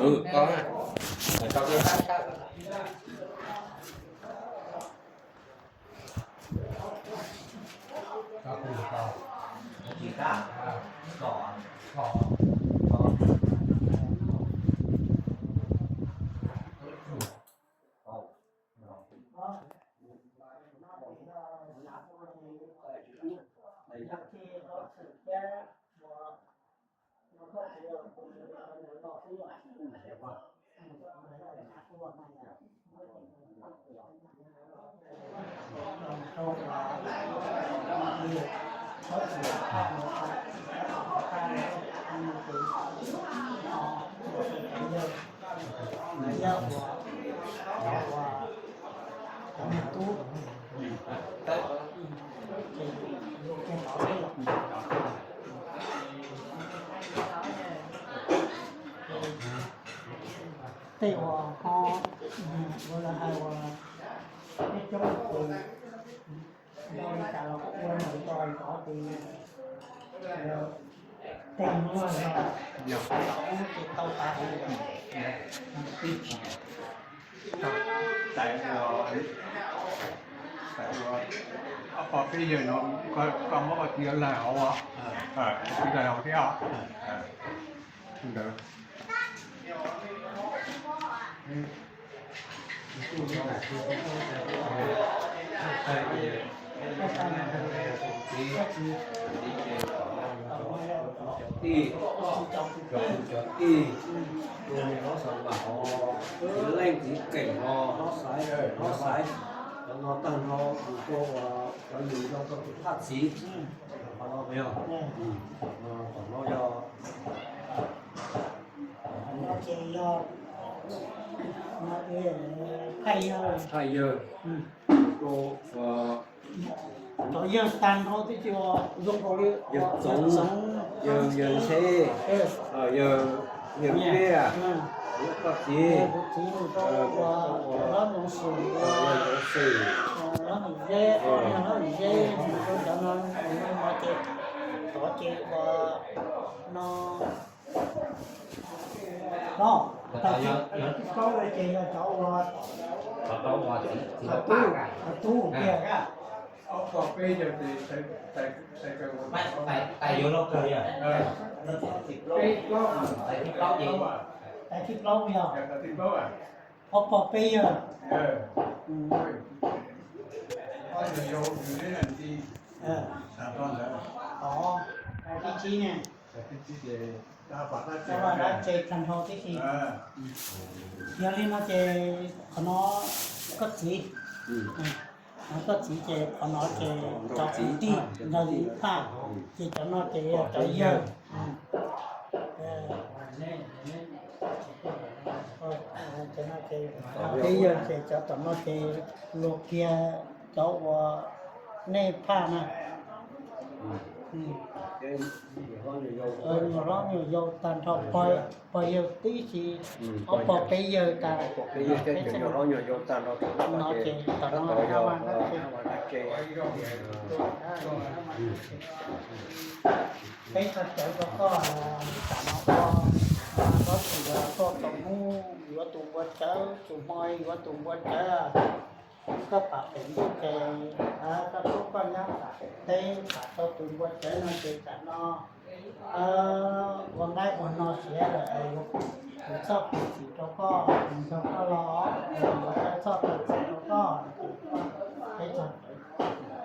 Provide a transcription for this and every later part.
Ừ, con á. Rồi con đi. Tej uas ho ua lawv hais uas peb coob tus nto li cas los ua ntawm nto li ntawd ces tej no yog tau tas pib tsis. Tais ua, tais ua, ob pog peb yawg no, koj muab koj txiv lawv hauv, txiv lawv hauv thiab os. Ntawd. Tij, cov tij, tus me hlob Xav Mas hov, txiv Leej txiv Keem hov, hlob Xaiv, hlob Xaiv, cov no tag nrho tus tuaj ua cov yug rau rau tus thaj txiv. Qhov no yog, qhov no yog, no ces yog, no ces thaj yawg, thaj yawg, cov yawg tag nrho twb tsis zoo nkaus li yawg Txoov, yawg Ntxheb, yawg Pliaj, koj txiv, Xwm, Xwm, Xwm, cov no, cov no ces tov ces ua no, no, tag kis plaub ces yog cov ua, tub, tub tiag. Ob pog peb yawg ces tais, tais, tais kawg, tais yuav loj kawg yog, tais thib plaub ces, tais thib plaub yog, ob pog peb yawg. Thib tsib ne, dab tse tag nrho tib si. Yog li no ces qhov no koj txiv, koj txiv ces qhov no ces cov kwv tij nrog yus ib phaj, ces cov no ces yog cov yawg. Cov no ces, peb yawg ces cov tom no ces luag kiag cov uas nej phaj na. Nyuam hlob nyuam yau tag nrho, pog yawg tib si, ob pog peb yawg tas, peb yawg thiab cov nyuam hlob nyuam yau tag nrho, no ces tom no peb txhos caw rau koj, tam no koj, koj tsis yog koj tau hnub yuav tus npua tsawv, tus hmo yuav tus npua tsawv, koj pam pem ntuj ces, koj tub koj nyab pam pem teb, pam tau tus npua tsawv no ces tam no ua nqaij ua no siav lawm, kuv txoj kev txim rau koj, nrog koj los, kuv txoj kev txim rau koj, peb txhos caw, peb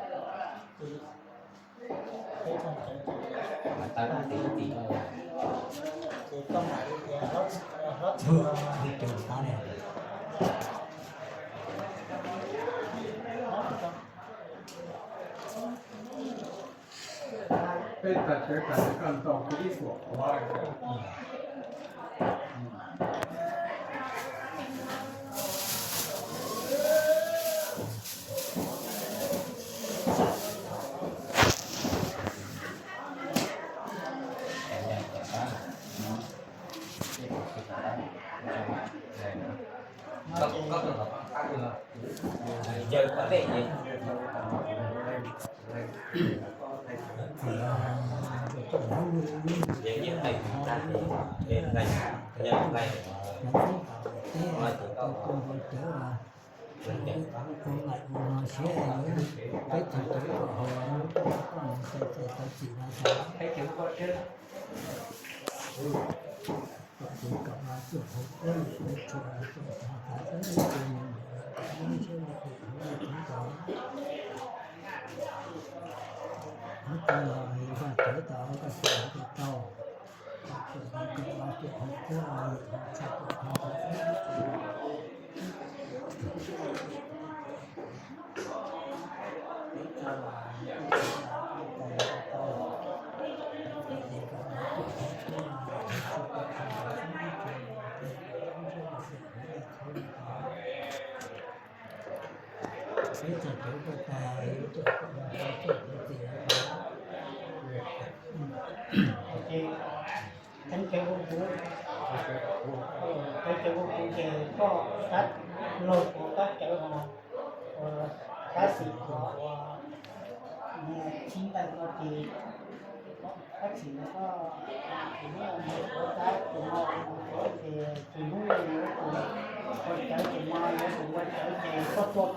txhos caw ces, ces koj mam li tias hlob txwv, peb txhos caw tas koj ntaus kuv ib puas quav. Yog yeej hais tag, yog nqaij, yog nqaij, yog nqaij, ua nqaij ua no siab, peb tug tub kom hau, koj mus tau txim no tau. Kom txim kom no txuj hauv koj lwm tus tshua, txuj hauv kav txob ib tug me nyuam kom nyob ntshiab li tus hauv lub tub tau. Hauv koj los Vaj Tswv tau, koj txuj hauv tau. Txuj hauv koj los txuj hauv koj lwm tus tshua, txuj hauv kav txob ib tug Ces teev cawv ua kuv, teev cawv ua kuv ces koj tab laug ua tab cawv hos, tab sis qhov uas nws tsis ntees no ces tab sis no koj tsis muab ua npau suav, tab sis no ua npau suav ces tsis muab ua, yuav tsum ua cawv ces no, yuav tsum ua cawv ces koj tuaj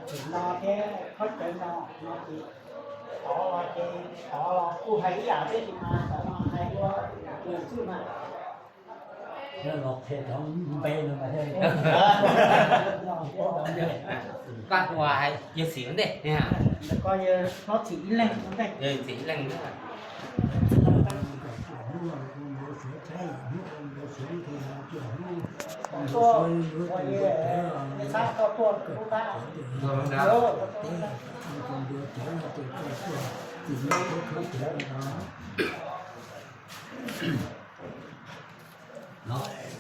txim no thiab khaub cawv no no ces tod los ces tod los kuj hais ib yam thiab sis mas tam no hais ua tus txuj mas. Los qhia cov npe no mas thiaj li. Koj ua hais yawg txiv ua ntej. Koj yawg hlob txim ib leeg ua ntej. Yawg txim ib leeg ntej. Tuaj, ua li, xab koj tuaj lub qab. Los, los, los,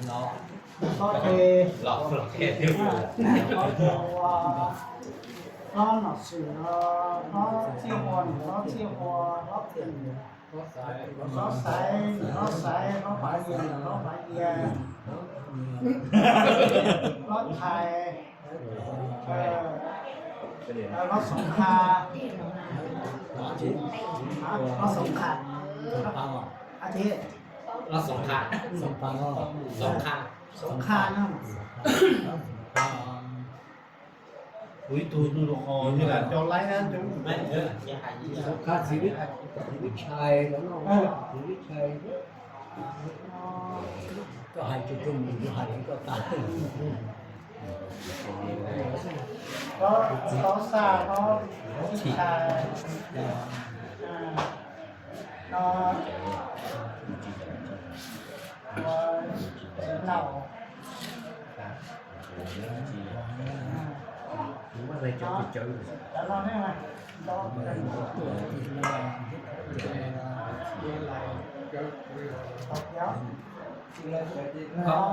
los, los, los, hlob Nom Swm, hlob Txhiaj Hua, hlob Txhiaj Hua, hlob Txhiaj, hlob Xaiv, hlob Xaiv, hlob Pav Yias, hlob Pav Yias, hlob Thais, hlob Xoom Kha, hlob Xoom Kha, hlob Xoom Kha, Xoom Kha, Xoom Kha no. Ua ib tug nug rau qhov yog lam cov laib na, cov laib, Xoom Kha txiv Vib Tshais, txiv Vib Tshais. Koj hais tsis tau mus, koj hais li koj tas. Txiv Tshais, no, txiv Laus. Cov no ne, no, no yog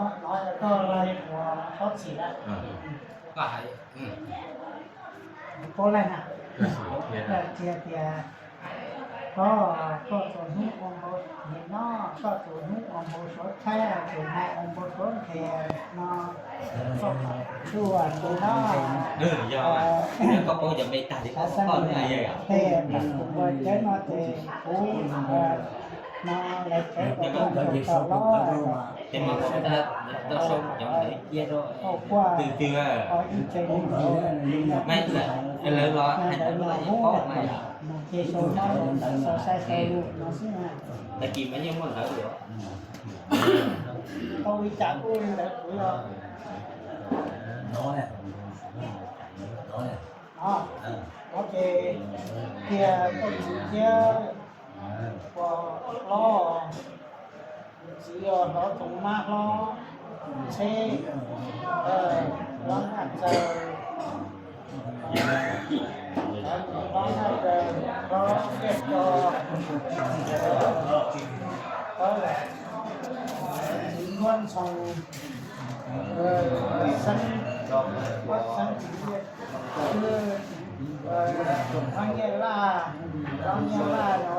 koj laig ua txhob txhim lawm. Koj hais, paub laig na, qhia tias koj, koj txhua hnub ua npau, nim no koj txhua hnub ua npau suav thaib, txhua hmo ua npau suav nqhis no, koj txhua hnub no, koj paub cov npe tag li koj paub tej, kuv ua cawv no ces kuv no lawv cawv kom koj tau los, tau sau cov ntawd cia rau, ua kuaj, ib tsev, lawv los hais ntawd los mus ces sau, sau sai sau lus no xwb. Tag kis mas yeej muaj ntawv li. Tau li cas kuj li ntawd kuv yog. Ces tiag koj txiv thiab, ua hlob, txiv yog hlob Txoov Mab, hlob Ntxheb, hlob Naj Txaws, hlob Naj Txaws, hlob Ntiaj Tso, hlob Ntxhoo, Xeeb, hlob Xeeb, hlob Nyiaj Laj, hlob Nyiaj Laj no,